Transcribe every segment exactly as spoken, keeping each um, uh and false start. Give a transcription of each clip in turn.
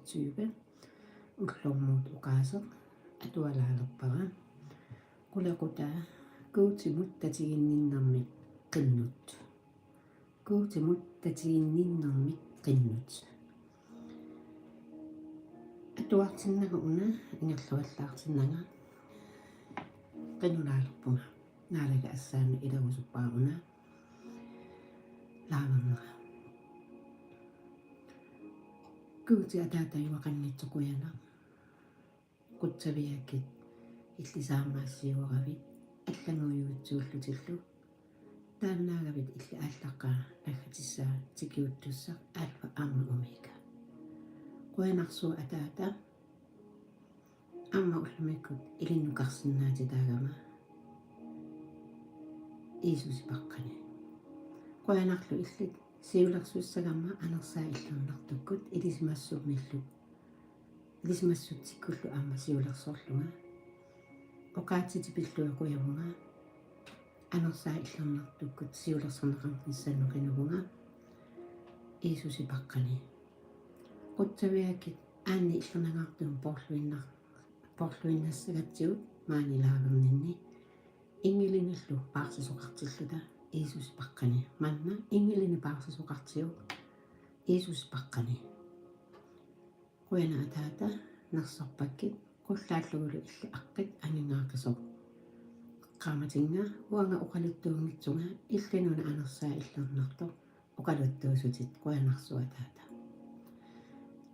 tyve. Ullormut oqaaseq atualaalerpara. Qulequtaa: Guutimut tatiginninnermik qinnut. Guutimut tatiginninnermik qinnut. Atuartinnanga una ingerluallaartinnanga qinulaalerpunga. Naalagaq assaanut ilarusuppara una laavernera. Guuti Ataata, tajuaqanngitsoq qujanaq. Qutsavigakkit illit saammaassiuaravit allanngoriutsuullutillu. Taannaagavit illit aallaqqaaq naggatissaa tikiuttussaq, Alfa aamma Omega. Qujanarsuaq Ataata, aamma ullumikkut ilinnukarsinnaatitaagama Jiisusi paqqani. Qujanarlu illit siulersussagama anersaat illernartukkut ilisimassummillu, ilisimassutsikkullu aamma siulersorlunga. Oqaatsitit pillugit qujavunga, anersaat illernartukkut siulersorneqarnissannut qinuvunga Jiisusi paqqani. Qutsavigakkit aanni illernangaartumik poorluinnar-, poorluinnassagatsigut maani laaverninni, inngilinillu paarsisoqartilluta Jiisusi paqqani. Manna inngilinik paarsisoqartiuk Jiisusi paqqani. Qujanaq Ataata, nersorpakkit, qullaallugulu illit aqqit aningaaqisoq. Eqqaamatinnga uanga oqaluttuunngitsunga illit una anersaat illernartoq oqaluttuussutit. Qujanarsuaq Ataata.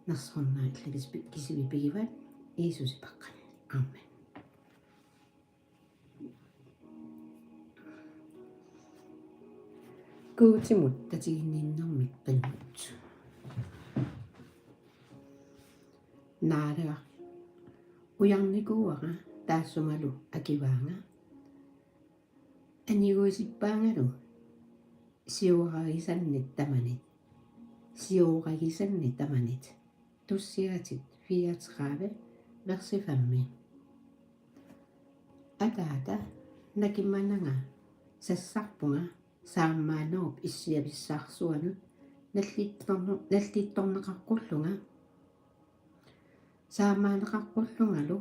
Nersornaat illit kisivi-, kisivit pigivat Jiisusi paqqani. Amen. Guutimut tatiginninnermik qinnut. Naalagaq, ujarnikuuara taassumalu akivaanga. Aniguisippaangalu siooragisannit tamanit. Siooragisannit tamanit. Tussiatit fireogtredive, versi fem. Ataata, nakimananga sassarpunga saammaannerup issiavissaarsuanut nallittorne-, nallittorneqaqqullunga. Saammaanneqaqqullungalu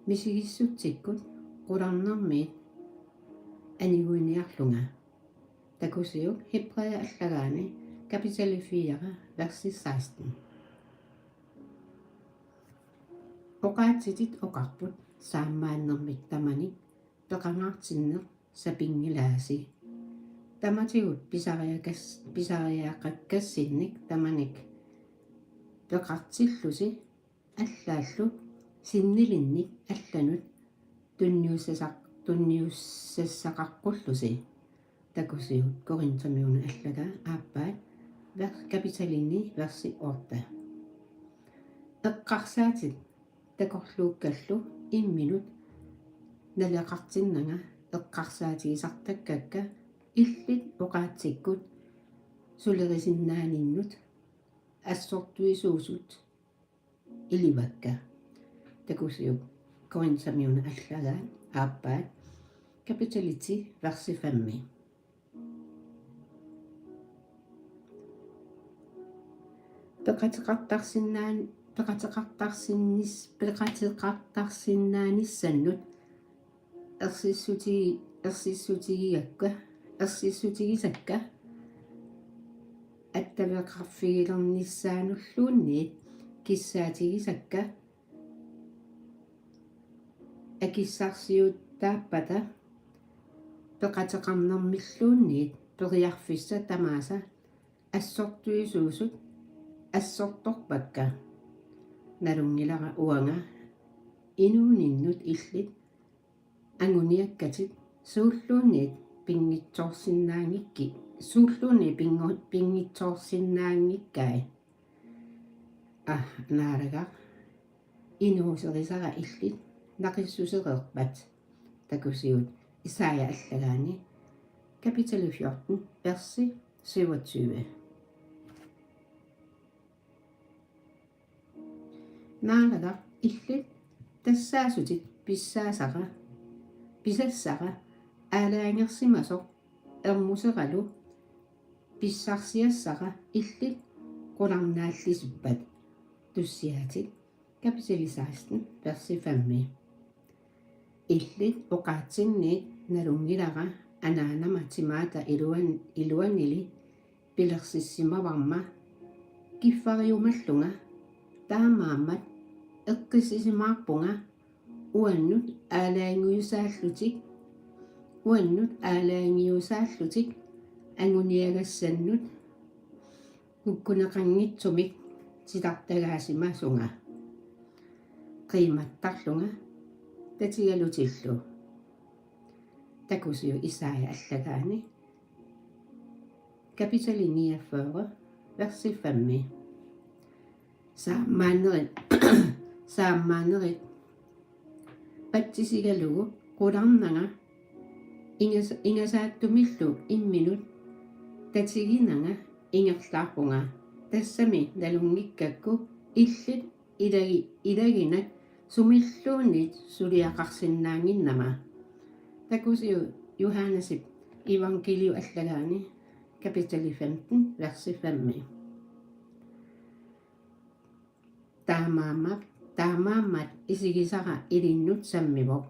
misigissutsikkut qularnermiit aniguiniarlunga. Takusiuk Hebræer allagaani kapitali fire, versi seksten. Oqaatsitit oqarput saammaannermik tamanik peqangaartinneq sapinngilaasi. Tamatigut pisariakas-, pisariaqakkassinnik tamanik peqartillusi allaallu sinnilinnik allanut tunniussasaq-, tunniussassaqaqqullusi. Takusiuk Korinthimiunut allagaa aappaat, vers-, kapitali ni, versi otte. Eqqarsaatit takorluukkallu imminut naleqartinnanga eqqarsaatigisartakkakka illit oqaatsikkut sulerisinnaaninnut assortuisuusut ilivakka. Takusiuk Korinthimiunut allagaa aappaat, kapitali ti, versi fem. Peqateqartarsinnaan-, peqateqartarsinnis-, peqateqartarsinnaanissannut ersissuti-, ersissutigigakka, ersissutigisakka attaveqarfigilernissaanulluunniit kissaatigisakka akissarsiutaappata peqateqarnermilluunniit periarfissat tamaasa assortuisuusut assortorpakka. Nalunngilara uanga inuuninnut illit anguniakkatit suulluunniit pinngitsoorsinnaanngikki-, suulluunniit pinngu-, pinngitsoorsinnaanngikkai. Aa, naalagaq, inuuserisara illit naqissusereerpat. Takusiuk Esaja allagaani kapitali fjorten, versi syvogtyve. Naalagaq, illit tassaasutit pissaasara, pisassara aalajangersimasoq ermuseralu pissarsiassara illit qularnaallisippat. Tussiaatit, kapitali seksten, versi femmi. Illit oqaatsinniit nalunngilara anaanama timaata iluan-, iluanili pilersissimavarma kiffariumallunga, taamaammat eqqissisimaarpunga uannut aalajangiusaallutik, uannut aalajangiusaallutik anguniagassannut kukkuneqanngitsumik titartagaasimasunga qiimattarlunga tatigalutillu. Takusiuk Esaja allagaani, kapitali niogfyrre, versi femmi. Saammaannerit, saammaannerit patsisigalugu qularnanga ingas-, ingasaattumillu imminut tatiginanga ingerlaarpunga, tassami nalunngikkakku illit ilagi-, ilaginak sumilluunniit suliaqarsinnaannginnama. Takusiuk Johannesip evangeliu allagaani, kapitali femten, versi femmi. Taamaammat, taamaammat isigisara ilinnut sammivoq.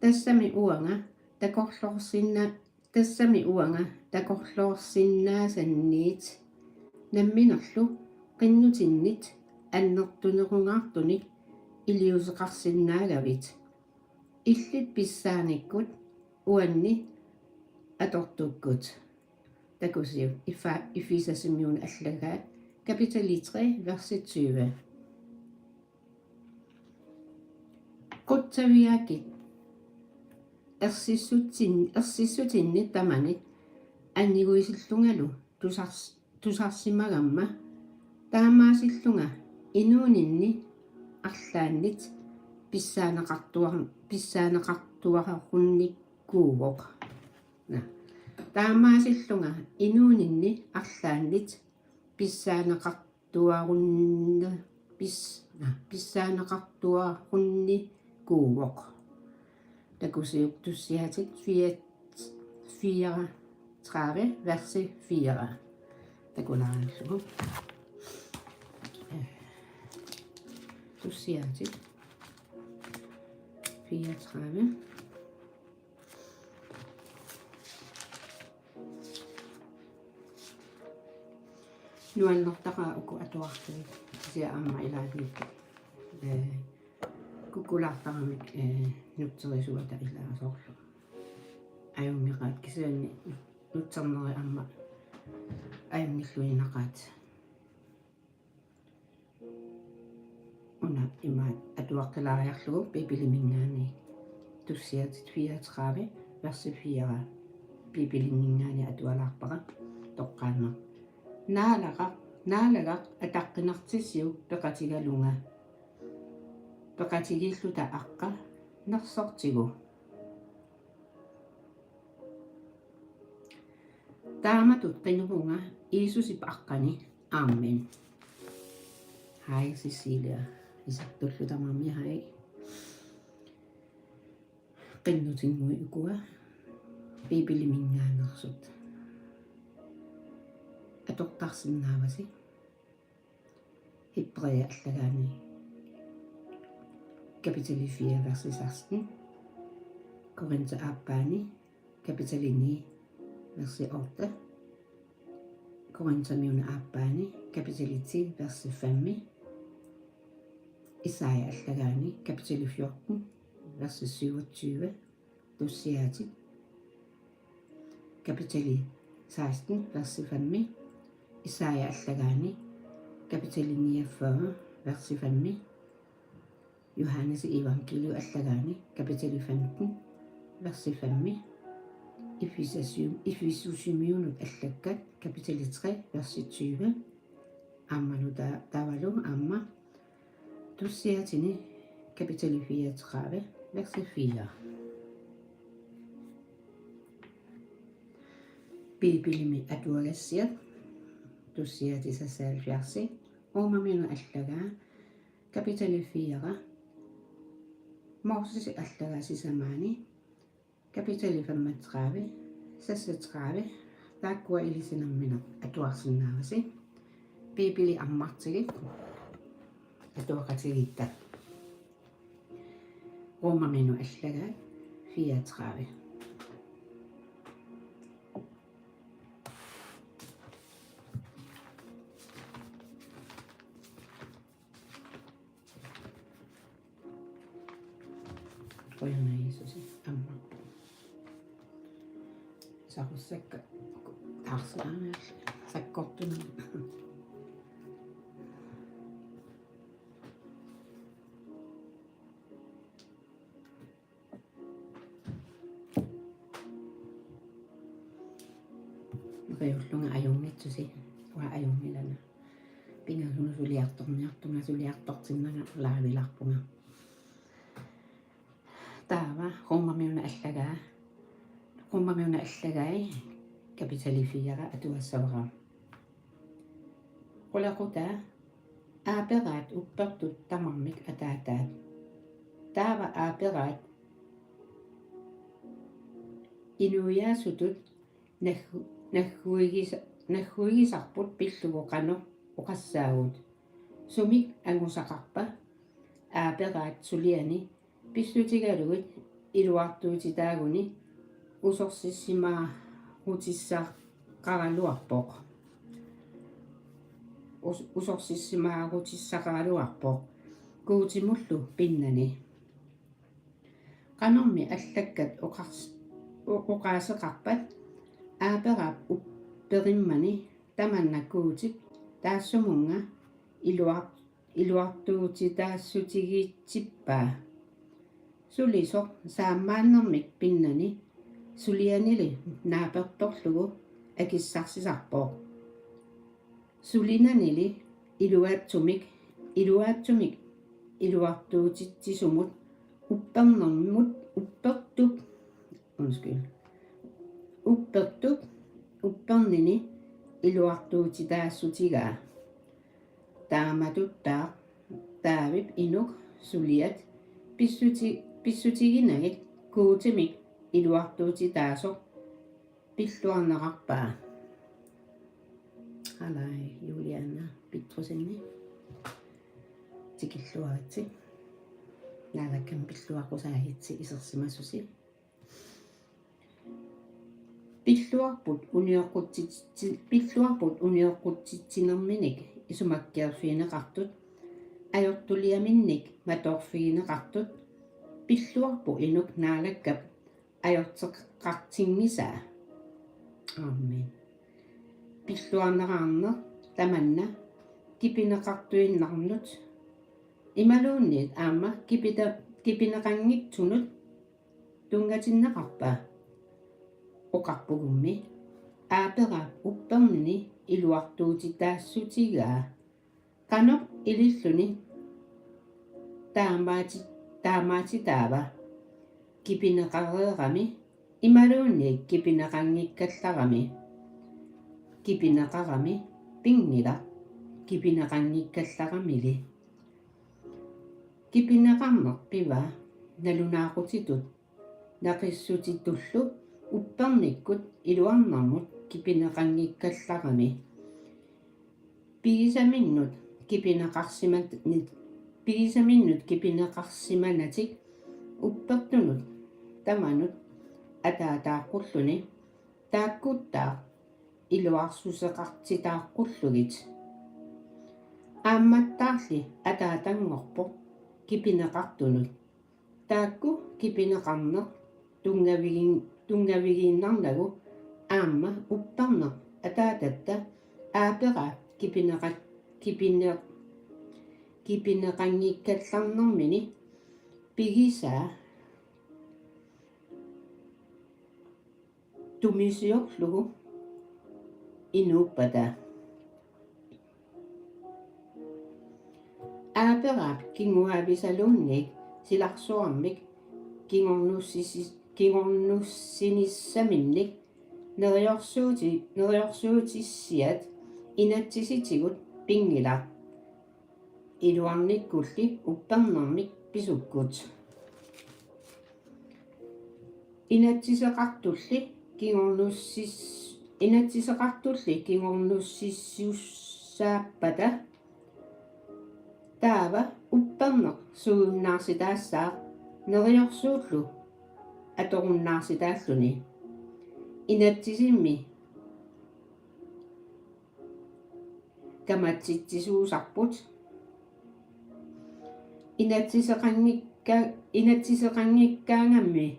Tassami uanga takorloorsinna-, tassami uanga takorloorsinnaasanniit namminerlu qinnutinnit annertunerungaartunik iliuuseqarsinnaagavit, illit pissaanikkut uanni atortukkut. Takusiuk Efa-, Efesasimiunut allagaat, kapitali tre, versi tyve. Qutsavigaakit ersissutin-, ersissutinnit tamanit anniguisillungalu tusars-, tusarsimagamma taamaasillunga inuuninni arlaannit pissaaneqartuar-, pissaaneqartuarunnikuuvoq. Naa. Taamaasillunga inuuninni arlaannit pissaaneqartuarunni-, pis-, naa, pissaaneqartuarunnikuuvoq. Takusiuk Tussiaatit fire, fireogtredive, versi fire. Takulaarlugu. Tussiaatit fireogtredive. Nuannertaqaaq uku atuartut, kisianni aamma ilaatigut, ee, kukkulaartaramik, ee, nutserisuata ilaa soorlu ajunngeqaat, kisianni nutserneri aamma ajunngilluinnaqaat. Una imaat atuaqqilaariarlugu Biibiliminngaanniit. Tussiaatit fireogtredive, versi fire. Biibiliminngaanniit atualaarpara, toqqaannaq. Naalagaq, Naalagaq ataqqinartissiuk peqatigalunga. Peqatigiilluta aqqa nersortigu. Taamatut qinuvunga Jiisusip aqqani. Amen. Hej Cecilia. Isertullu tamarmi, hej. Qinnutinnguit ukua Biibiliminngaanneersut atortarsinnaavasi. Hebræer allagaani kapitali fire, versi seksten. Korinthip aappaani kapitali ni, versi otte. Korinthimiunut aappaani kapitali ti, versi fem. Esaja allagaani kapitali fjorten, versi syvogtyve. Tussiaatit kapitali seksten, versi fem. Esaja allagaani kapitali niogfyrre, versi fem. Johannes evangeliu allagaani kapitali femten, versi fem. Efesusi-, Efesusimiunut allakkat kapitali tre, versi tyve. Aammalu ta-, taavalu aamma Tussiaatini kapitali fireogtredive, versi fire. Biibilimi atuagassiat, Tussiaatit seksoghalvfjerds, Roomamiunut allagaa, kapitali fire, Mosesip allagaa sisamaani, kapitali femogtredive, seksogtredive, taakkua ilissi nammineq atuarsinnaavasi. Biibili ammartigit, Atuaqatigiitta. Romermiunut allagai fireogtredive. Qujanaq Jiisusi, ammarpoq. Saqussakka taarsilaangaat sakkortunik. Neriullunga ajunngitsusi, uanga ajunngilanga. Pingasunut suliartorniartunga, suliartortinnanga livelarpunga. Taava Romermiunut allagai, Romermiunut allagai kapitali fire atugassavara. Qulequtaa: Aaperaat uppertut tamarmik ataataat. Taava aaperaat inuiaasutut naggu-, nagguigisa-, nagguigisarput pillugu qanoq oqassaagut. Sumik angusaqarpa? Aaperaat suliani pissutigalugit iluartuutitaaguni usorsissimaarutissaqaraluarpoq. Us-, usorsissimaarutissaqaraluarpoq Guutimullu pinnani. Qanormi allakkat oqars-, o-, oqaaseqarpat? Aaperaap upperimmani tamanna Guutip taassumunnga iluar-, iluartuutitaassutigiitsippaa. Sulisoq saammaannarmik pinnani sulianili naapertorlugu akissarsisarpoq. Sulinanili iluaatsumik, iluaatsumik iluartuutitsisumut uppernermut uppertup, undskyld, uppertup uppernini iluartuutitaassutigaa. Taamatuttaaq Daavip inuk suliat pissuti-, pissutiginagit Guutimik iluartuutitaasoq pilluarneqarpaa. Alai, Juliana Petrussen. Tikilluaritsi. Naalakkami pilluaqqusaagitsi isersimasusi. Pilluarput unioqqutsit-, pilluarput unioqqutsitsinerminik isumakkeerfigineqartut, ajortuliaminnik matoorfigineqartut, pilluarput inuk Naalakkap ajorteqartinngisaa. Amen. Pilluarneraarneq tamanna kipineqartuinnarnut imaluunniit aamma kipita-, kipineqanngitsunut tunngatinneqarpa? Oqarpugummi: Aaperaap uppernini iluartuutitaassutigaa. Qanoq ililluni taamaati-, taamaatitaava? Kipineqareerami imaluunniit kipineqanngikkallarami? Kipineqarami pinngilaq, kipineqanngikkallaramili. Kipineqarneq pivaa nalunaaqutitut naqissutitullu uppernikkut iluarnermut kipineqanngikkallarami. Pigisaminnut kipineqarsimat-, pigisaminnut kipineqarsimanatik uppertunut tamanut ataataaqqulluni taakkuttaaq iluarsuseqartitaaqqullugit. Aammattaarli ataatanngorpoq kipineqartunut. Taakku kipineqarneq tunngavigin-, tunngavigiinnarnagu aamma upperneq ataatatta Aaperaap kipineqa-, kipine-, kipineqanngikkallarnermini pigisaa tumisiorlugu inuuppata. Aaperaap kinguaavisaluunniit silarsuarmik kingornussisi-, kingornussinissaminnik neriorsuuti-, neriorsuutissiat inatsisitigut pinngilaq. Iluarnikkulli uppernermik pisukkut. Inatsiseqartulli kingornussis-, inatsiseqartulli kingornussisussaappata Taava upperneq suujunnaarsitaassaaq neriorsuullu atorunnaarsitaalluni. Inatsisimmi kamatsitsisuusarput. Inatsiseqanngikka-, inatsiseqanngikkaangammi,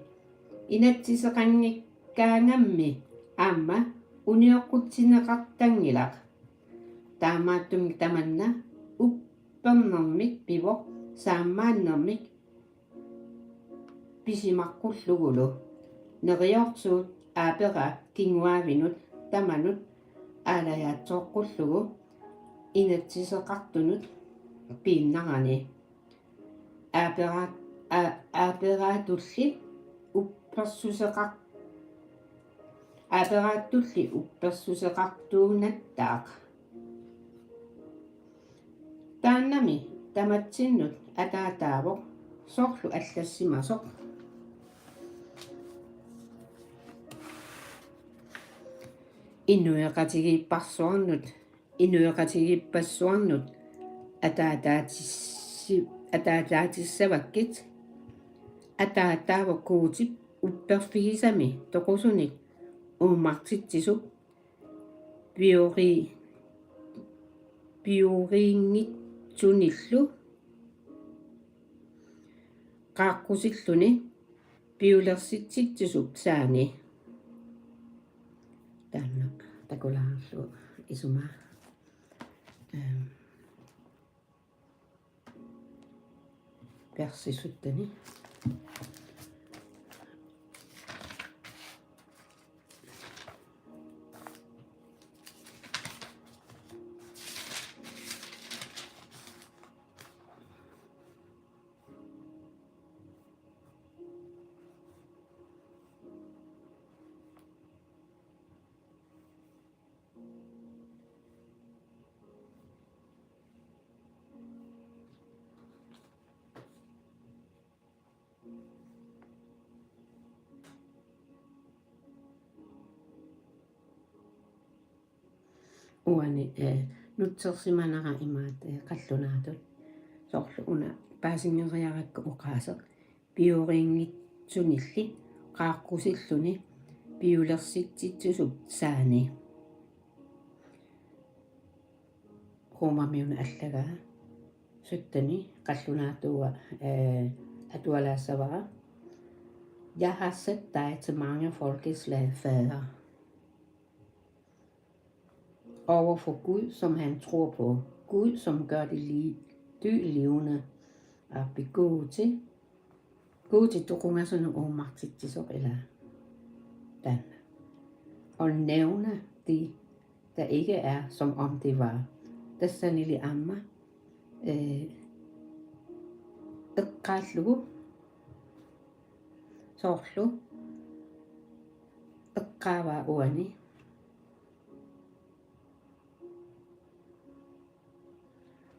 inatsiseqanngikkaangammi aamma unioqqutsineqartanngilaq. Taamaattumik tamanna uppernermik pivoq saammaannermik pisimaqqullugu. Neriorsuut aaperaat kinguaavinut tamanut aalajaatsooqqullugu inatsiseqartunut piinnarani. Aaperaat-, aa-, aaperaatulli uppersuseqar-, aaperaatulli uppersuseqartuunattaaq. Taannami tamatsinnut ataataavoq soorlu allassimasoq. Inuiaqatigiipparsuarnut, inuiaqatigiippassuarnut ataataatissi-, ataataatissavakkit. Ataataavoq Guutip upperfigisami toqusunik uummartitsisup piori-, pioriinngitsunillu qaaqqusilluni piulersitsitsisup saani. Taanna takulaarlugu isumaa. Ehm. Versissutani. Uani, eh, nutsersimanera imaat, eh, qallunaatut. Soorlu una paasinngereerakku oqaaseq. Pioriinngitsunilli qaaqqusilluni piulersitsitsisup saani. Romermiuna allagaa sytteni qallunaatuua, eh, atualaassavara: Jeg har set dig til mange folkeslag, Fader. Over for Gud, som han tror på. Gud, som gør det li-, døde levende. Aappi Guuti, Guuti toqungasunut uummartitsisoq ilaa. Taanna. Og nævne det, der ikke er, som om det var. Tassanili aamma, eh, eqqaallugu soorlu eqqaavaa uani.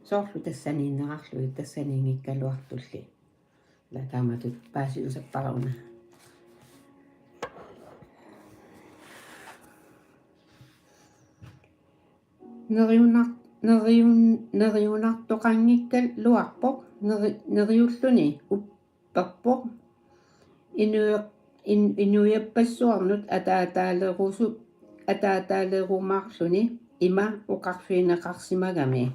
Soorlu tassaniinnerarlugit tassaniinngikkaluartulli. Ila taamatut paasiusappara una. Neriunar-, neriun-, neriunartoqanngikkaluarpoq neri-, neriulluni upperpoq. Inuiaq-, in-, inuiappassuarnut ataataalerusu-, ataataalerumaarluni ima oqarfigineqarsimagami.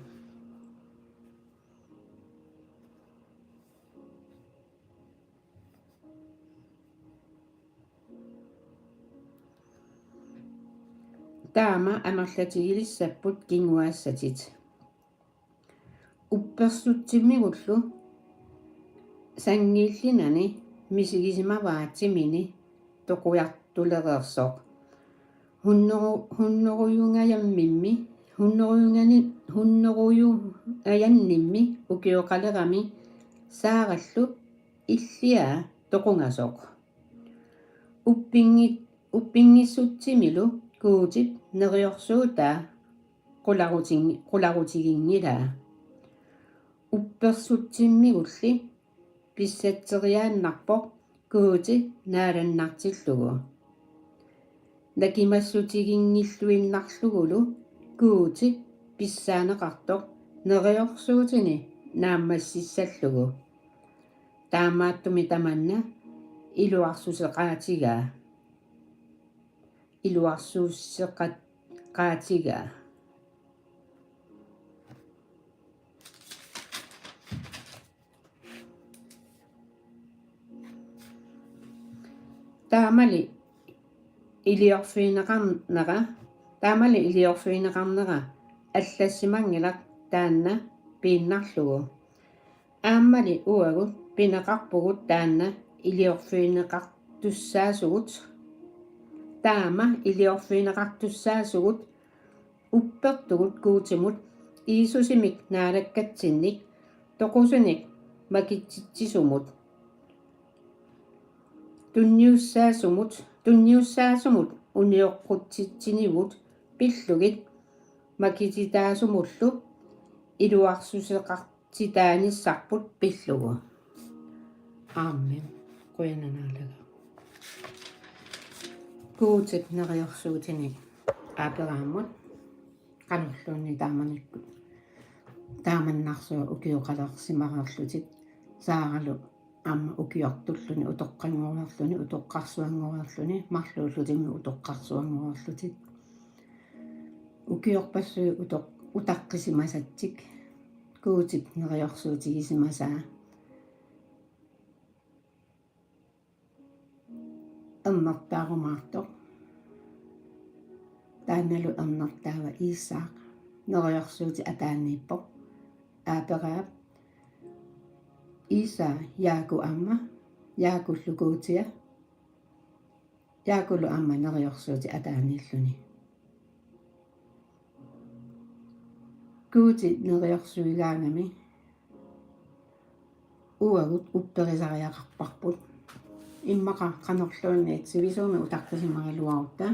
Taama amerlatigilissapput kinguaassatit. Uppersutsimigullu sanngiillinani misigisimavaa timini toqujartulereersoq. Hunnoru-, hunnorujungajammimmi, hunnorujungani-, hunnorujungajannimmi ukioqalerami Saarallu illia toqungasoq. Uppingi-, uppingissutsimilu Guutip neriorsuutaa qularutin-, qularutiginngilaa. Uppersutsimigulli pissatseriaannarpoq Guuti naalannartillugu. Nakimassutiginngilluinnarlugulu Guuti pissaaneqartoq neriorsuutini naammassissallugu. Taamaattumik tamanna iluarsuseqaatigaa. Iluarsuseqaatigaa. Taamali iliorfigineqarnera, taamali iliorfigineqarnera allassimanngilaq taanna piinnarlugu. Aammali uagut pineqarpugut taanna iliorfigineqartussaasugut. Taama iliorfigineqartussaasugut uppertugut Guutimut Jiisusimik Naalakkatsinnik toqusunik makitsitsisumut, tunniussaasumut, tunniussaasumut unioqqutsitsinivut pillugit makitsitaasumullu iluarsuseqartitaanissarput pillugu. Amen. Qujanaq Naalagaq. Guutip neriorsuutinik Aaperaamut qanorluunniit taamanikkut taamannarsuaq ukioqalersimareerlutit, Saaralu aamma ukiortulluni utoqqanngoreerluni utoqqarsuanngoreerluni marluullutigummi utoqqarsuanngoreerlutit. Ukiorpassuit utoq-, utaqqisimasatik Guutip neriorsuutigisimasaa ernertaarumaartoq. Taannalu ernertaava Iisaaq, neriorsuutit ataaniippoq. Aaperaap Iisaa Jaaku aamma, Jaakullu Guutia, Jaakulu aamma neriorsuutit ataaniilluni. Guuti neriorsuigaangami uagut upperisariaqarparput. Immaqa qanorluunniit sivisuumik utaqqisimagaluarutta.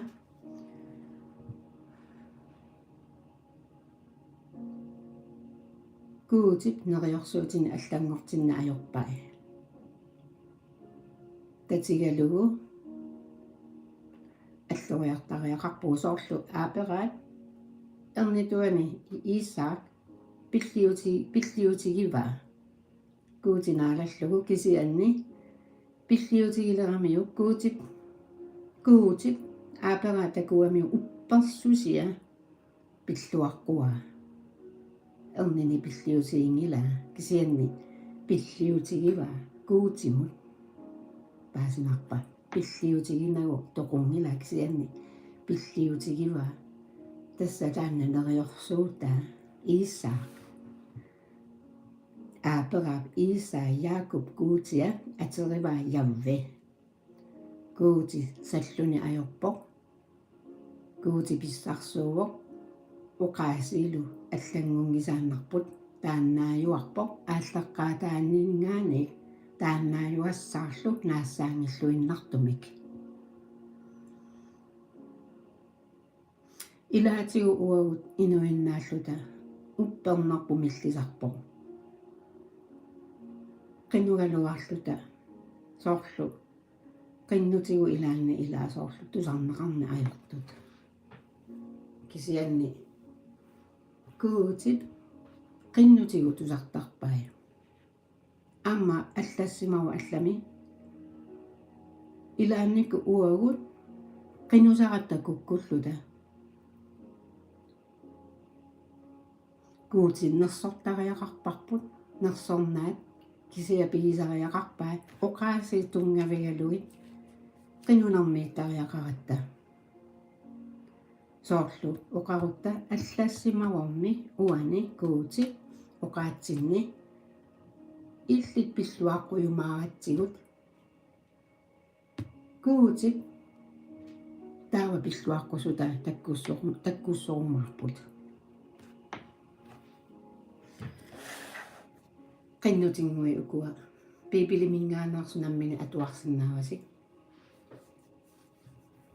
Guutip neriorsuutinik allanngortinneq ajorpai. Tatigalugu alloriartariaqarpugut, soorlu Aaperaap ernituani Iisaaq pilliuti-, pilliutigivaa Guuti naalallugu, kisianni pilliutigileramiuk Guutip, Guutip Aaperaap takuamiuk uppersusia pilluaqquaa. Ernini pilliutiginngilaa, kisianni pilliutigivaa Guutimut. Paasinarpa? Pilliutiginagu toqunngilaa, kisianni pilliutigivaa. Tassa taanna neriorsuutaa Iisaaq. Aaperaap Iisaa Jaakup Guutia aterivaa Jahve. Guuti salluni ajorpoq. Guuti pissarsuuvoq. Oqaasiilu allanngunngisaannarput, taannaajuarpoq aallaqqaataaninngaanniit, taannaajuassaarlu naassaanngilluinnartumik. Ilaatigut uagut inuinnaalluta uppernerput millisarpoq. Qinugaluarluta, soorlu qinnutigut ilaanni ilaa, soorlu tusarneqarneq ajortut. Kisianni Guutip qinnutigut tusartarpai. Aamma allassimavoq allami. Ilaannikkut uagut qinusaratta kukkulluta Guuti nersortariaqarparput, nersornaat kisiat pigisariaqarpaat oqaasii tunngavigalugit qinunermiittariaqaratta. Soorlu oqarutta allassimavummi uani Guutip oqaatsinni illit pilluaqqujumaaratsigut. Guutip taava pilluaqqusutaa takkussoru-, takkussorumaarput. Qinnutinnguit ukua Biibiliminngaanneersut nammineq atuarsinnaavasi.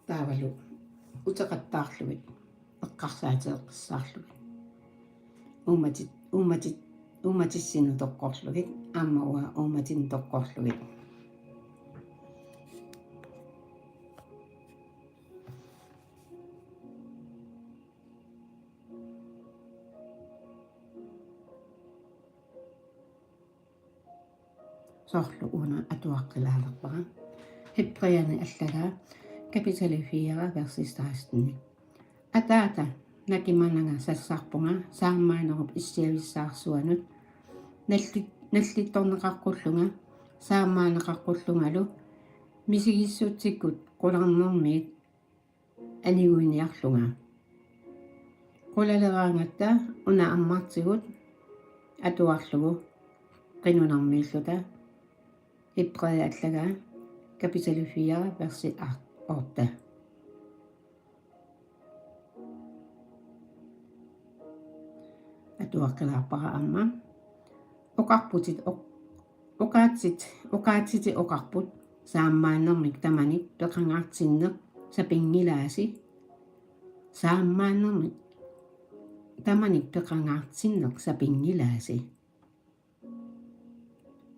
Taavalu uteqattaarlugit, eqqarsaatigeqqissaarlugit. Uummatit-, uummatit-, uummatissinnut toqqorlugit, aamma uanga uummatinnut toqqorlugit. Soorlu una atuaqqilaalerpara. Hebræerni allagaa kapitali fire versi seksten. Ataata, nakimananga sassarpunga saammaanerup issiavissaarsuanut, nalli-, nallittorneqaqqullunga saammaanneqaqqullungalu, misigissutsikkut qularnermiit aniguiniarlunga. Qulaleraangatta una ammartigut atuarlugu qinunarmiilluta. Hebræerni allagaa kapitali fire versi otte. Atuaqqilaarpara aamma. Oqarputit oq-, oqaatsit, oqaatsitit oqarput: Saammaannermik tamanik peqangaartinneq sapinngilaasi. Saammaannermik tamanik peqangaartinneq sapinngilaasi.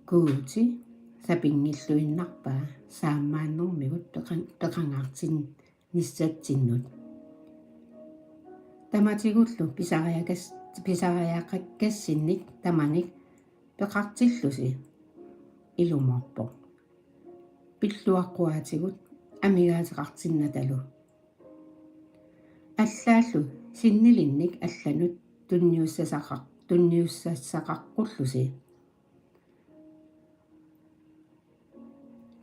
Guuti sapinngilluinnarpaa saammaannermigut peqan-, peqangaartinnissatsinnut. Tamatigullu pisariakas-, pisariaqakkassinnik tamanik peqartillusi ilumoorpoq. Pilluaqquaatigut amigaateqartinnatalu. Allaallu sinnilinnik allanut tunniussasaqaq-, tunniussassaqaqqullusi.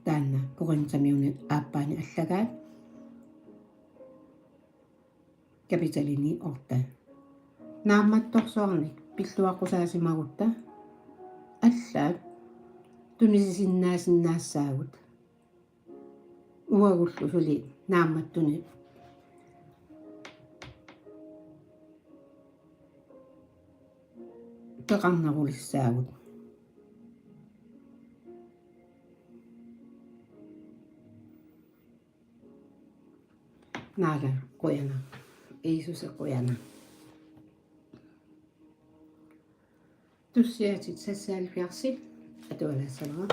Taanna Korintamiunit aappaani allagaat, kapitali ni otte. Naammattorsuarnik pilluaqqusaasimagutta allaat tunisisinnaasinnaassagut. Uagullu suli naammattunik peqarnerulissaagut. Naala qujanaq. Jiisusi qujanaq. Tussiatit seksoghalvfjerds atualaassalera.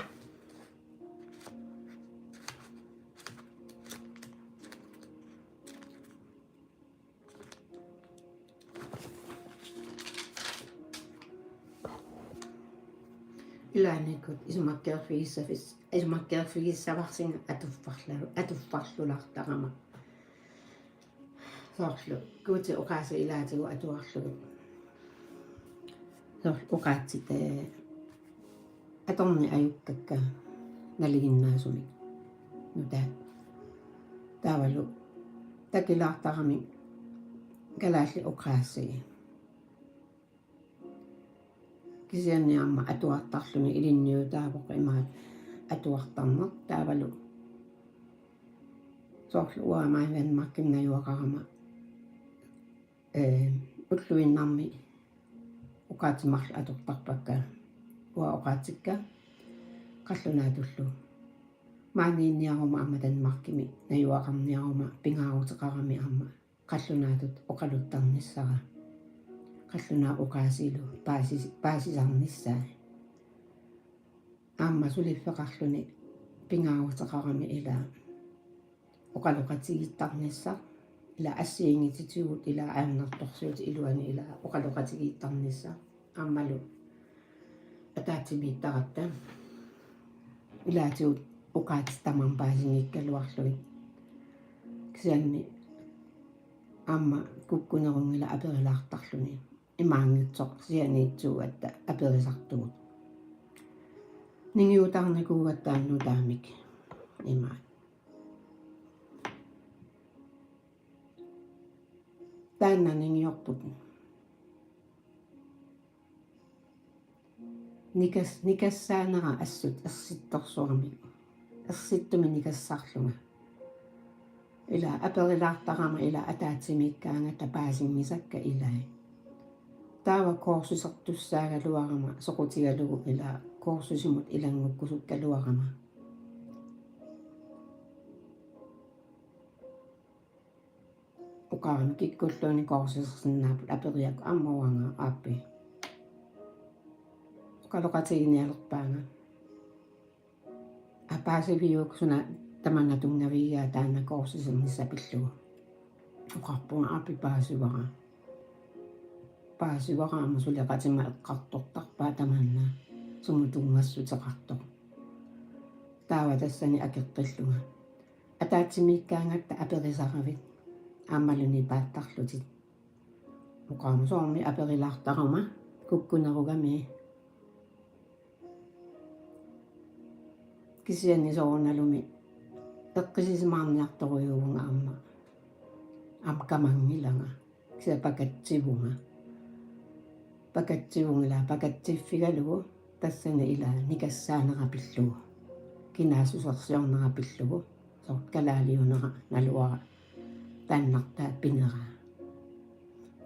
Ilaannikkut isumakkeerfigissavas-, isumakkeerfigissavarsinga atuffarlu-, atuffarlulaartarama. Soorlu Guutip oqaasii ilaatigut atuarlugit. Soorlu oqaatsit, ee, atorneq ajukkakka nalinginnaasumik nutaat. Taavalu takilaartaramik kalaallit oqaasii. Kisianni aamma atuartarluni ilinniutaavoq imaat atuartarneq taavalu. Soorlu uanga Danmarkimi najugaqarama, ee, ulluinnarni oqaatsit marluk atortarpakka, uanga oqaatsikka qallunaatullu. Maaniinniaruma aamma Danmarkimi najugaqarniaruma pingaaruteqarami aamma qallunaatut oqaluttarnissara. Qallunaat oqaasiilu paasis-, paasisarnissaat. Aamma suliffeqarluni pingaaruteqarami ilaa oqaloqatigiittarnissaq, ilaa assigiinngitsutigut ilaa ajornartorsiutit iluanni ilaa oqaloqatigiittarnissaq. Aammalu ataatsimiittaratta ilaatigut oqaatsit tamarmik paasinngikkaluarlugit. Kisianni aamma kukkunerunngilaq aperilaartarluni. Imaanngitsoq kisianni itsuugatta aperisartugut. Ningiutarnikuugatta nutaamik imaat. Taanna ningiorput. Nikas-, nikassaanera assut ersittorsuarmik. Ersittumik nikassarlunga. Ilaa aperilaartarama ilaa ataatsimiikkaangatta paasinngisakka ilai. Taava kursusertussaagaluarama soqutigalugu ilaa kursusimut ilanngukkusukkaluarama. Oqarami kikkulluunniit kursusersinnaapput, aperiakku aamma uanga aappi. Oqaloqatiginialerpaanga. Aa, paasiviuk suna tamanna tunngavigigaa taanna kursusernissaq pillugu. Oqarpunga aappi paasivara. Paasivara aamma suleqatima eqqartortarpaa tamanna sumut tunngassuteqartoq. Taava tassani akeqqillunga: Ataatsimiikkaangatta aperisaravit? Aammalu nipaattarlutit. Oqarama: Soormi aperilaartaruma, kukkunerugami. Kisianni soorunalumi eqqissisimaarniartorujuuvunga aamma. Aamma kamanngilanga. Kisianni pakatsivunga. Pakatsivunga ila pakatsiffigalugu tassani ila nikassaanera pillugu. Kinaassusersiornera pillugu. Soorlu kalaaliunera naluara taannartaa pineraa.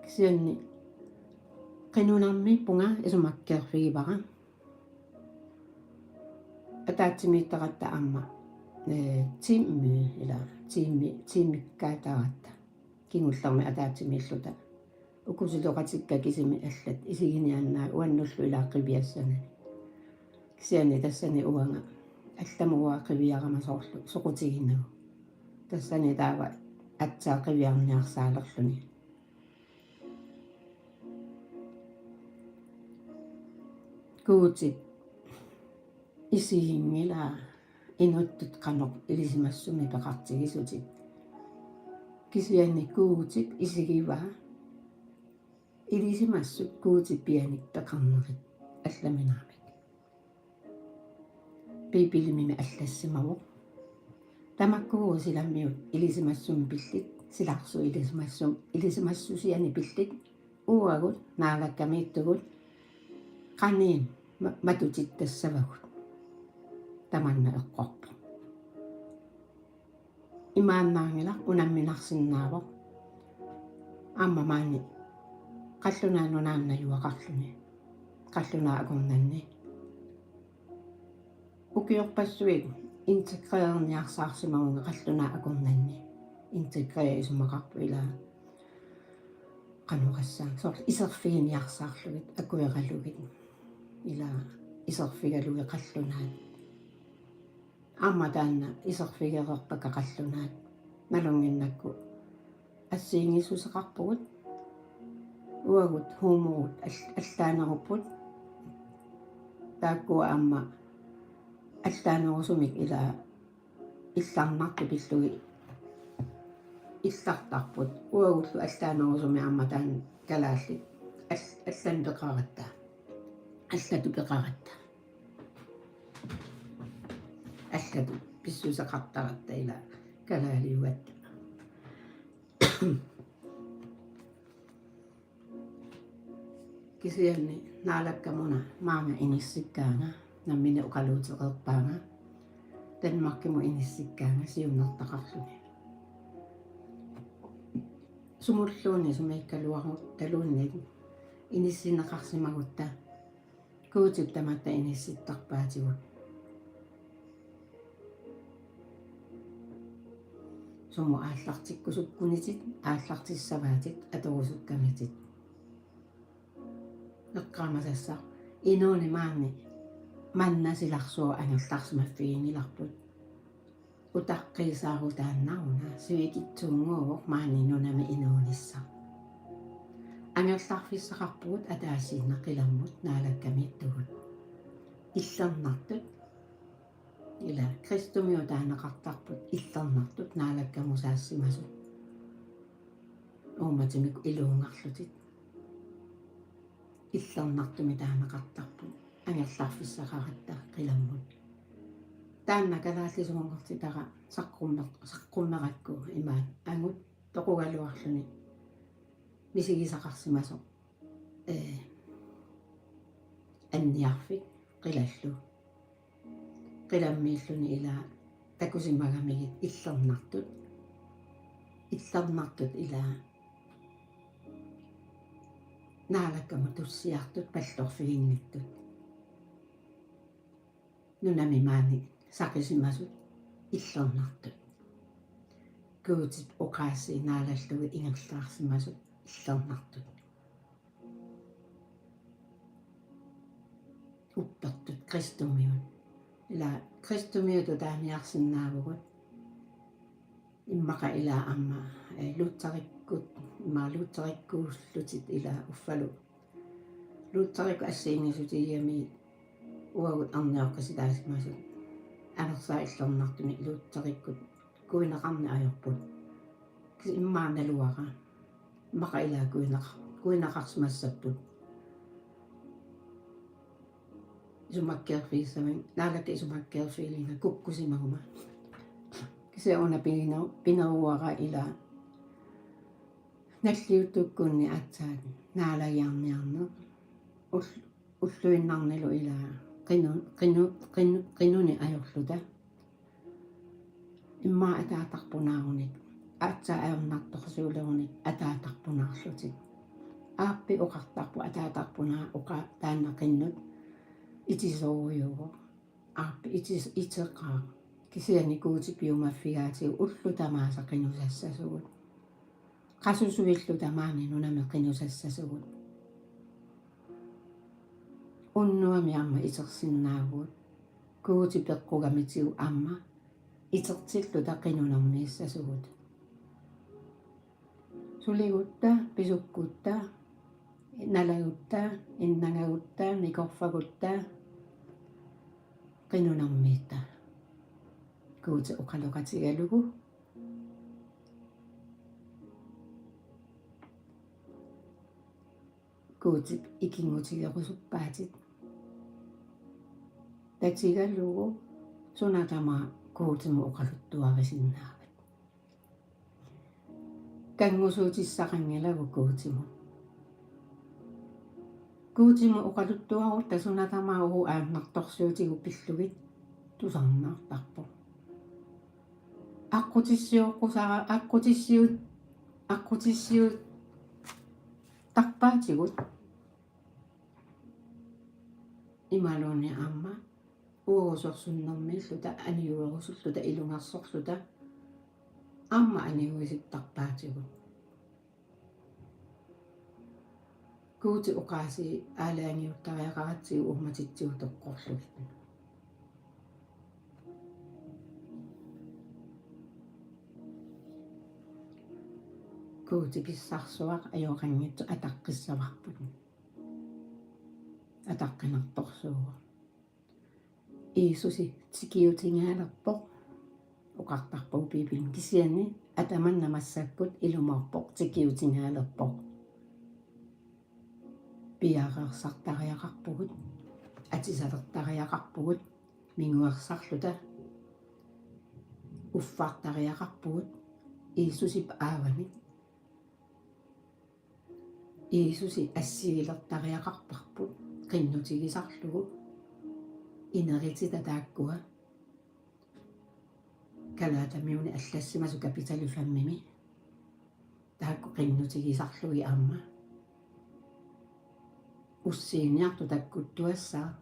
Kisianni qinunermiippunga isumakkeerfigivara. Ataatsimiittaratta aamma, eh, tiimi ila tiimi, tiimikkaataratta. Kingullermi ataatsimiilluta. Ukusiloqatikka kisimi allat isiginiaannaagut uannullu ila qiviassanani. Kisianni tassani uanga allamut uanga qiviarama soorlu soqutiginagu. Tassani taava aatsaat qiviarniarsaalerluni. Guutip isiginngilaa inuttut qanoq ilisimassumik peqartigisutit. Kisianni Guutip isigivaa ilisimassut Guutip pianik peqarnerit allaminaamik. Biibilimimi allassimavoq: Tamakkuugut silamiut ilisimassumik pillit, silarsuut ilisimassum-, ilisimassusianik pillit, uagut Naalakkamiittugut qaniit ma-, matutittassavagut. Tamanna eqqorpoq. Imaannaanngilaq, unamminarsinnaavoq. Aamma maani qallunaat nunaannajugaqarluni. Qallunaat akornanni. Ukiorpassuit integrerniarsaarsimavunga qallunaat akornanni. Integrere isumaqarpoq ila qanoq oqassaanga, soorlu iserfiginiarsaarlugit, akueralugit. Ila iserfigalugit qallunaat. Aamma taanna iserfigereerpakka qallunaat. Nalunnginnakku assigiinngissuseqarpugut. Uagut huumorut al-, allaanerupput. Taakkua aamma allaanerusumik ila illarnartut pillugit illartarput. Uagullu allaanerusumik aamma taanna kalaallit al-, allanik peqaratta. Allatut peqaratta. Allatut pissuseqartaratta ila kalaaliugatta. Kisianni Naalakkamuna maanga inissikkaanga, nammineq oqaluutereerpaanga, Danmarkimut inissikkaanga siunertaqarluni. Sumulluunniit sumiikkaluarutaluunniit inissinneqarsimagutta Guutip tamatta inissittarpaatigut. Sumut aallartikkusukkunitit, aallartissavaatit, atorusukkamitit. Eqqaamasassaq inuuneq maani manna silarsuaq angerlarsimaffiginngilarput. Utaqqiisaarutaannaruna sivikitsunnguuvoq maani nunami inuunissaq. Angerlarfissaqarpugut ataasiinnaq qilammut Naalakkamiittugut. Illernartut, ila kristumiut taaneqartarput, illernartut Naalakkamut saassimasut. Uummatimik iluunngarlutik. Illernartumik taaneqartarput, angerlarfissaqaratta qilammut. Taanna kalaallisuunngortitara saqqummer-, saqqummerakku imaat angut toqugaluarluni misigisaqarsimasoq, ee, anniarfik qilallu. Qilammiilluni ila takusimagamigit illernartut. Illernartut ila Naalakkamut tussiartut pallorfiginnittut. Nunami maani saqisimasut illernartut. Guutip oqaasii naalallugit ingerlaarsimasut illernartut. Uppertut kristumiut. Ila kristumiutut taaniarsinnaavugut. Immaqa ila aamma, eh, Lutherikkut, immaqa Lutherikkuullutit ila uffalu. Lutherikkut assigiinngissutigigamigit uagut arnioqqisitaasimasut. Anersaat illernartuni Lutherikkut kuineqarneq ajorput. Kisianni immaqa naluara. Immaqa ilaa kuineqa-, kuineqarsimassapput. Isumakkeerfigissavakka, Naalakka isumakkeerfigilinga kukkusimaguma. Kisianni una pigina-, pineruara ilaa nalliuttukkunni aatsaat naalagiarniarneq. Ul-, ulluinnarnilu ilaa qinu-, qinu-, qinu-, qinuni ajorluta. Immaqa ataatarpunaarunik, aatsaat ajornartorsiulerunik ataatarpunaarlutik. Aappi oqartarpoq ataatarpunaa oqa taanna qinnut itisoorujuuvoq. Aappi itis-, iteqaaq. Kisianni Guutip piumaffigaatigut ullut tamaasa qinusassasugut. Qasusuillu tamaani nunami qinusassasugut. Unnuami aamma itersinnaavugut. Guuti peqqugamitigut aamma itertilluta qinunermiissasugut. Suligutta, pisukkutta, nalagutta, innangagutta, nikorfagutta, qinunermiitta. Guuti oqaloqatigalugu. Guutip ikinngutigerusuppaatit. Tatigalugu suna tamaat Guutimut oqaluttuarisinnaavat. Kanngusuutissaqanngilagut Guutimut. Guutimut oqaluttuarutta suna tamaat uagut ajornartorsiutigut pillugit tusarnaartarpoq. Aqqutissiooqqusaa-, aqqutissiut-, aqqutissiuttarpaatigut. Imaluunniit aamma uagusorsunnermiilluta, aniuerusulluta, ilungersorluta aamma aniuisittarpaatigut. Guuti oqaasii aalajangiuttariaqaratsigu uummatitsigut toqqorlugit. Guuti pissarsuaq ajoqanngitsoq ataqqissavarput. Ataqqinartorsuuvoq. Jiisusi tikiutingaalerpoq, oqartarpagut Biibilimi, kisianni atamanna massakkut ilumoorpoq tikiutingaalerpoq. Piareersartariaqarpugut, atisalertariaqarpugut, minguersarluta uffartariaqarpugut Jiisusip aavamik. Jiisusi assigilertariaqarparput qinnutigisarlugu ineritita taakkua. Galatamiuni allassimasut kapitali femmimi. Taakku qinnutigisarlugit aamma. Ussiiniartut takkuttuassaaq.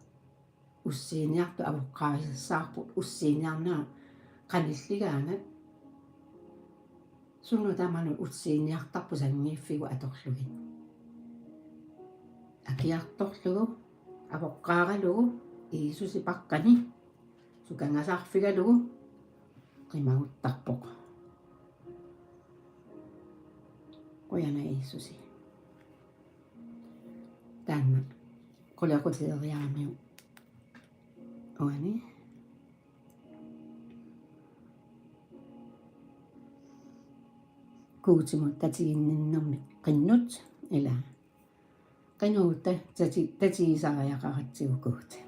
Ussiiniartut avoqqaarisassaarput, ussiiniarnerat qanilligaangat. Sunut tamanut ussiiniartarput sanngiiffigut atorlugit. Akiartorlugu, avoqqaaralugu, Jiisusi paqqani sukangasarfigalugu qimaguttarpoq. Qujanaq Jiisusi. Taanna qulequteeriaramiuk uani. Guutimut tatiginninnermik qinnut, ilaa. Qinnut ta-, tati-, tatigisariaqaratsigu Guuti.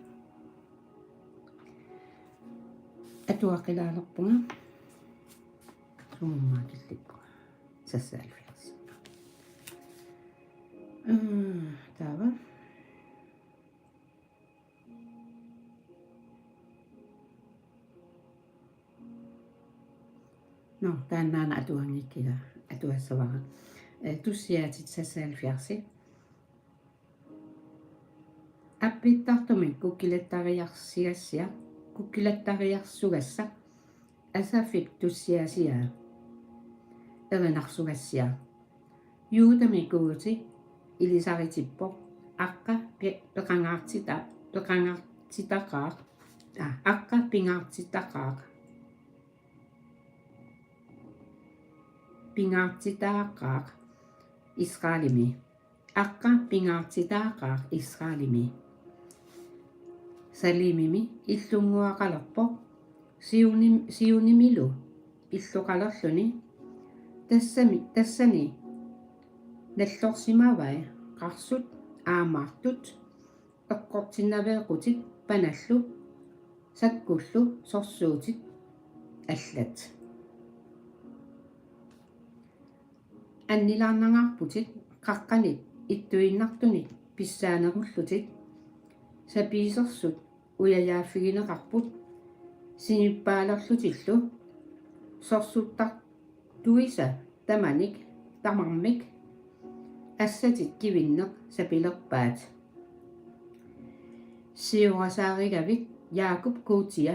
Atuaqilaalerpunga. Sumummaa killippunga. Seksoghalvfjerds. Mm, taava. Nå, taannaana atuanngikkiga atuassavara. Eh, tussiaatit seksoghalvfjerds. Appittartumik kukkilattariarsigassiaq, kukkilattariarsugassaq, Asafip tussiaasiaa erinarsugassiaq. Juudami Guuti ilisaritippoq, aqqa pe-, peqangaartita-, peqangaartitaqaaq, aa, aqqa pingaartitaqaaq. Pingaartitaqaaq Israelimi. Aqqa pingaartitaqaaq Israelimi. Salimimi illunnguaqalerpoq, siunim-, siunimilu illoqalerluni tassami, tassani nallorsimavai qarsut aamaartut eqqortinnaveeqqutit panallu sakkullu sorsuutit allat. Annilaarnangaarputit qaqqanit ittuinnartunit pissaanerullutit. Sapiisersut ujajaaffigineqarput sinippaalerlutillu sorsuttartuisa tamanik tamarmik assatit kivinneq sapilerpaat. Siorasaarigavit Jaakup Guutia,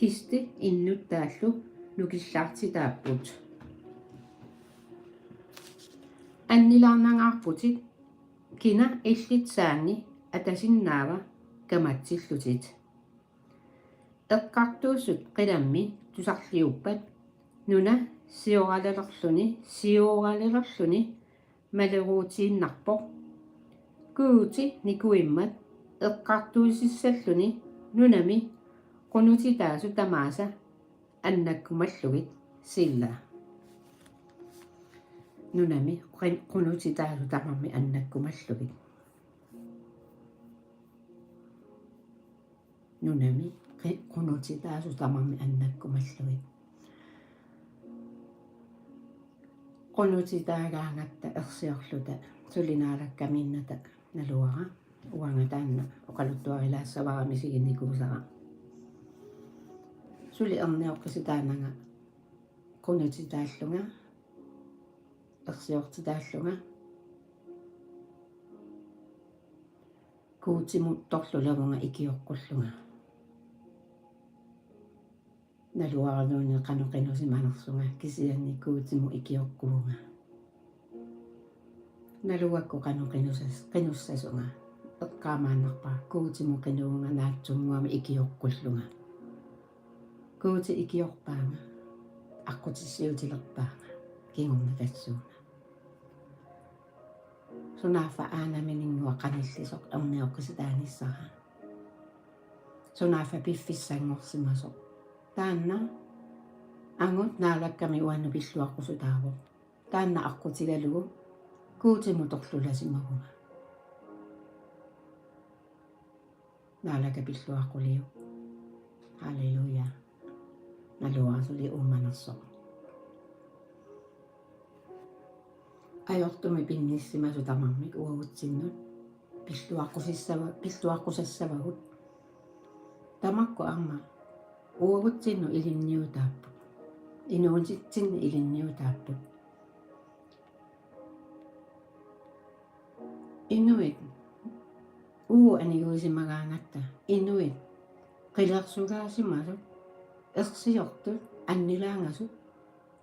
histi innuttaallu nukillaartitaapput. Annilaarnangaarputit kina illit saanni atasinnaava kamatsillutit. Eqqartuussut qilammi tusarliuppat nuna sioralelerluni, sioralelerluni maleruutiinnarpoq. Guuti nikuimmat eqqartuussissalluni nunami qunutitaasut tamaasa annakkumallugit sila. Nunami qin-, qunutitaasut tamarmik annakkumallugit. Nunami qi-, qunutitaasut tamarmik annakkumallugit. Qunutitaagaangatta ersiorluta suli Naalakkamiinnata naluara. Uanga taanna oqaluttuarilaassavara misiginikuusara. Suli erniorpasitaananga qunutitaallunga, ersiortitaallunga, Guutimut torlulavunga ikioqqullunga. Naluaraluunniit qanoq qinusimanersunga kisianni Guutimut ikioqquvunga. Naluakku qanoq qinusas-, qinussasunga. Eqqaamaannarpara Guutimut qinuvunga naatsunnguamik ikioqqullunga. Guuti ikiorpaanga. Aqqutissiutilerpaanga. Kingornatassuuna. Sunaaffa aanamininnguaq qanillisoq ernioqqisitaanissara. Sunaaffa piffissanngorsimasoq. Taanna angut Naalakkami uannut pilluaqqusutaavoq. Taanna aqqutigalugu Guutimut torlulasimavunga. Naalakka pilluaqquliuk. Halleluja. Naluara suli uumanersoq. Ajortumik pinnissimasut tamarmik uagutsinnut pilluaqqusissava-, pilluaqqusassavagut. Tamakku aamma uagutsinnut ilinniutaapput. Inuunitsinni ilinniutaapput. Inuit, uu aniguisimagaangatta, inuit qilersugaasimasut, ersiortut, annilaangasut,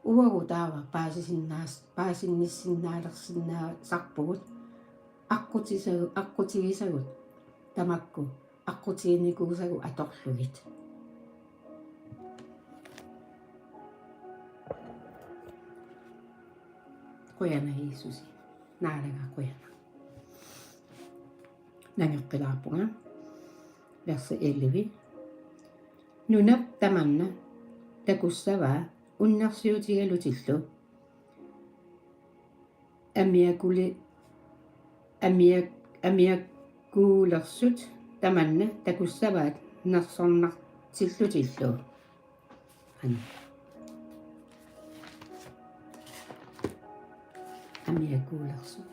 uagut taava paasisinnaas-, paasinnissinnaalersinnaasarpugut, aqqutisagu-, aqqutigisagut, tamakku aqqutiginikuusagut atorlugit. Qujanaq Jiisusi. Naalaga qujanaq. Nangeqqilaarpunga. Versi elleve. Nunap tamanna takussavaa unnersiutigalutillu amiakuli-, amiak-, amiakuulersut tamanna takussavaat nersornartillutillu. An-, amiakuulersut.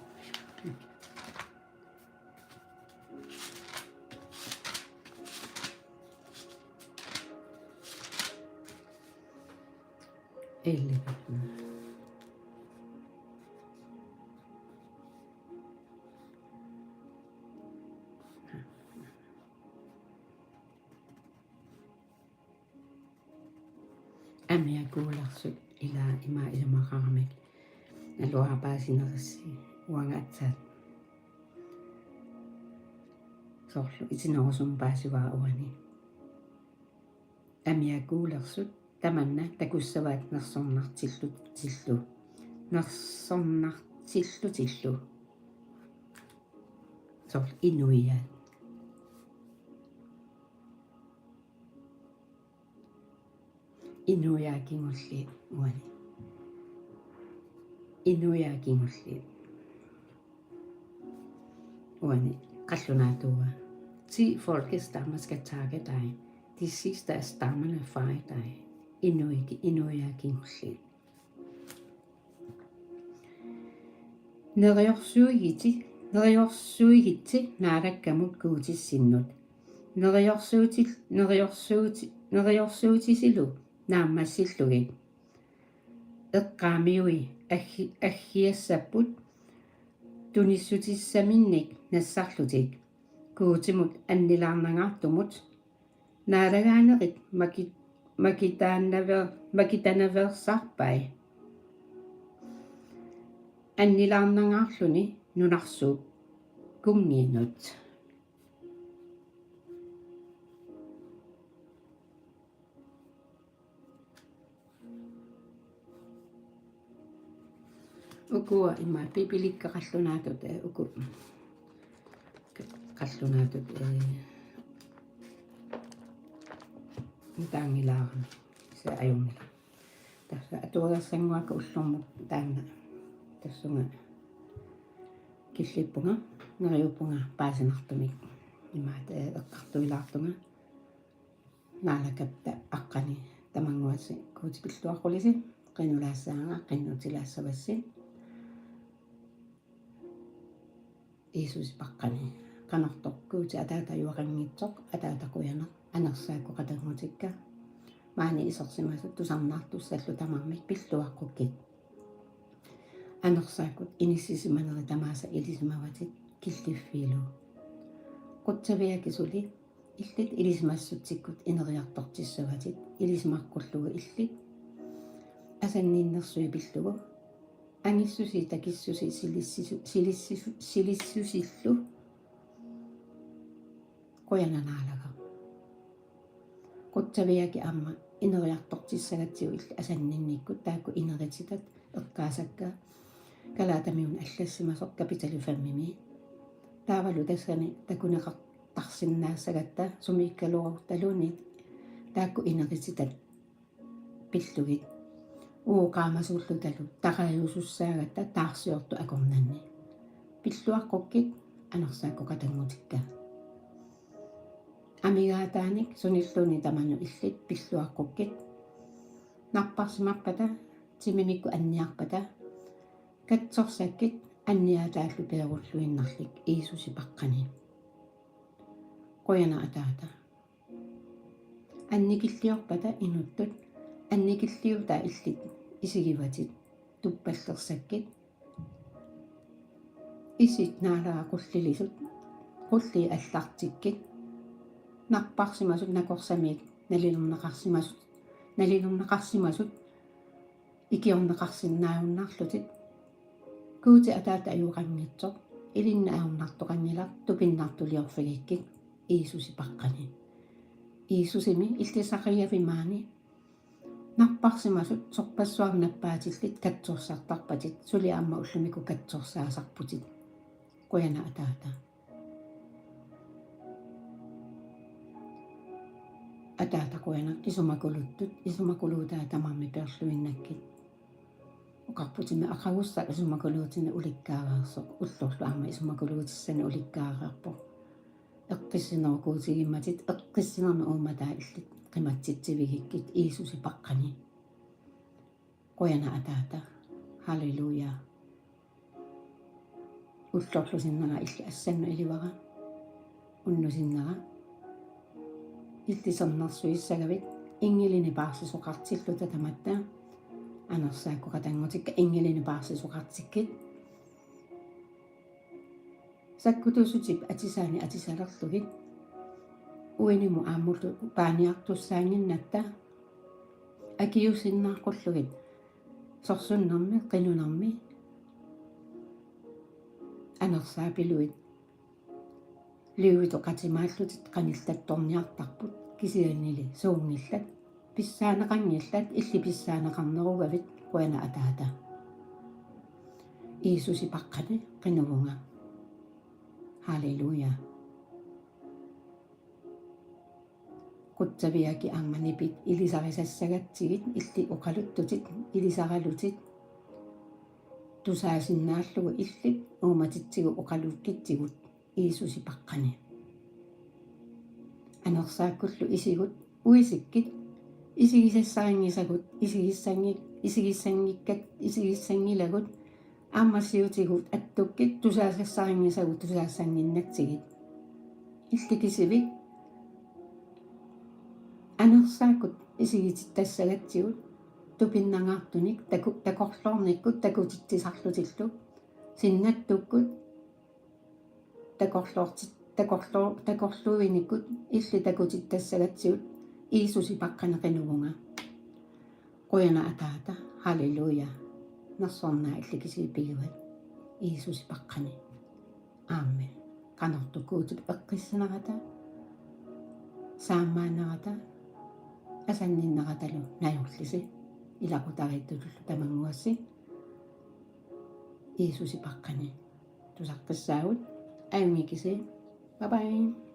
Eli. Amiakuulersut ila ima isumaqaramik. Naluara paasinerissi uanga aatsaat. Soorlu itinerusumik paasivara uani. Amiakuulersut tamanna takussavaat nersornartillutillu. Nersornartillutillu. Soorlu inuiaat. Inuiaat kingulliit uani. Inuiaat kingulliit uani qallunaatuua. Ti folkestammer skal takke dig. De sidste af stammerne fejrer dig. Inuit, inuiaat kingulliit. Neriorsuigitsi, neriorsuigitsi Naalakkamut Guutissinnut. Neriorsuuti-, neriorsuuti-, neriorsuutisilu naammassillugit. Eqqaamiui aggi-, aggiassapput tunissutissaminnik nassarlutik. Guutimut annilaarnangaartumut. Naalagaanerit maki-, makitaanaver-, makitanaveersarpai. Annilaarnangaarluni nunarsuup kunngiinut. Ukua ima Biibilikka qallunaatut, eh, uku. Ka-, qallunaatut, eh, nutaanngilaarami. Se ajunngila. Tassa atuagassannguakka ullormut taanna. Tassunga killippunga, neriuppunga paasinartumik. Imaat, eh, eqqartuilaartunga. Naalakkatta aqqani tamannguassi Guuti pilluaqqulisi, qinulaassaanga, qinnutilaassavassi. Jiisusi paqqani. Qanortoq Guuti ataata ajuaqanngitsoq, ataata qujanaq, anersaakkut qatanngutikka. Maani isersimasut tusarnaartussallu tamarmik pilluaqqukkit. Anersaakkut inissisimanerit tamaasa ilisimavatit killiffiilu. Qutsaviaki suli illit ilisimassutsikkut ineriartortissavatit, ilisimaqqullugu illit asanninnersui pillugu, angissusi takissusi silissisu-, silissisu-, silissusillu qujanaq Naalagaq. Qutsaviaki aamma ineriartortissagatsigu illit asanninnikkut taakku inerititat eqqaasakka Galatamiunut allassimasoq kapitali femmimi. Taavalu tassani takuneqartarsinnaassagatta sumiikkaluarutaluunniit taakku inerititat pillugit. Uagut qaamasuullutalu tarajusussaagatta taarsiortut akornanni. Pilluaqqukkit, anersaakkut qatanngutikka. Amigaataanik sunilluunniit tamanut illit pilluaqqukkit. Napparsimappata, timimikkut anniarpata, katsorsakkit anniaataallu peerulluinnarlik Jiisusi paqqani. Qujanaq ataata. Annikilliorpata inuttut, annikilliutaa illit isigivatit, tuppallersakkit. Isit naalagaq qullilisut, qulliit allartikkit. Napparsimasut nakorsamiit nalilerneqarsimasut, nalilerneqarsimasut ikiorneqarsinnaajunnaarlutit. Guuti ataata ajuaqanngitsoq, ilinnut ajornartoqanngilaq, tupinnartuliorfigikkit Jiisusi paqqani. Jiisusimi illit saqajavimaani napparsimasut sorpassuarnik nappaatillit katsorsartarpatit, suli aamma ullumikkut katsorsaasarputit. Qujanaq ataata. Ataata qujanaq, isumakuluttut, isumakuluutaa tamarmik peerluinnakkit. Oqarputimmi aqagussaq isumakuluutinik ulikkaareersoq, ullorlu aamma isumakuluutissanik ulikkaareerpoq. Eqqissinerup Guutigimmatit, eqqissinermi uummataa illit qimatsitsivigikkit Jiisusi paqqani. Qujanaq ataata. Halleluja. Ullorlu sinnera illit assannut ilivara. Unnuk sinnera. Illit sermersuissagavit inngilinik paarsisoqartilluta tamatta. Anersaakkut qatanngutikka inngilinik paarsisoqartikkit. Sakkutuusutip atisaanik atisalerlugit. Uinimut aamullu paaniartussaannginnatta. Akiuussinnaaqqulluit sorsunnermi, qinunermi anersaapiluit. Løvitut qatimaallutit qanillattorniartarput, kisiannili suunngillat, pissaaneqanngillat, illit pissaaneqarnerugavit, qujanaq ataata. Jiisusi paqqani qinuvunga. Halleluja. Qutsaviaki aamma nipit ilisarisassagatsigu, illit oqaluttutit ilisaralutit, tusaasinnaallugu illit uummatitsigut oqalukkitsigut Jiisusi paqqani. Anersaakkullu isigut uisikkit, isigisassarinngisagut, isigissanngik-, isigissanngikkat, isigissanngilagut, aamma siutigut attukkit, tusaasassarinngisagut, tusaassannginnatsigit. Illit kisivit anersaakkut isigitittassagatsigut, tupinnangaartunik taku-, takorloornikkut takutitsisarlutillu, sinnattukkut takorloorti-, takorloo-, takorluuinikkut illit takutittassagatsigut Jiisusi paqqani qinuvunga. Qujanaq Ataata, halleluja. Nersornaa illit kisivit pigivat Jiisusi paqqani. Amen. Qanortoq Guutip eqqissanerata, saammaanerata, asanninneratalu najorlisi, ilaqutariittutullu tamannguassi Jiisusi paqqani tusaqqissaagut. Ajunngikkisigit. Bye bye.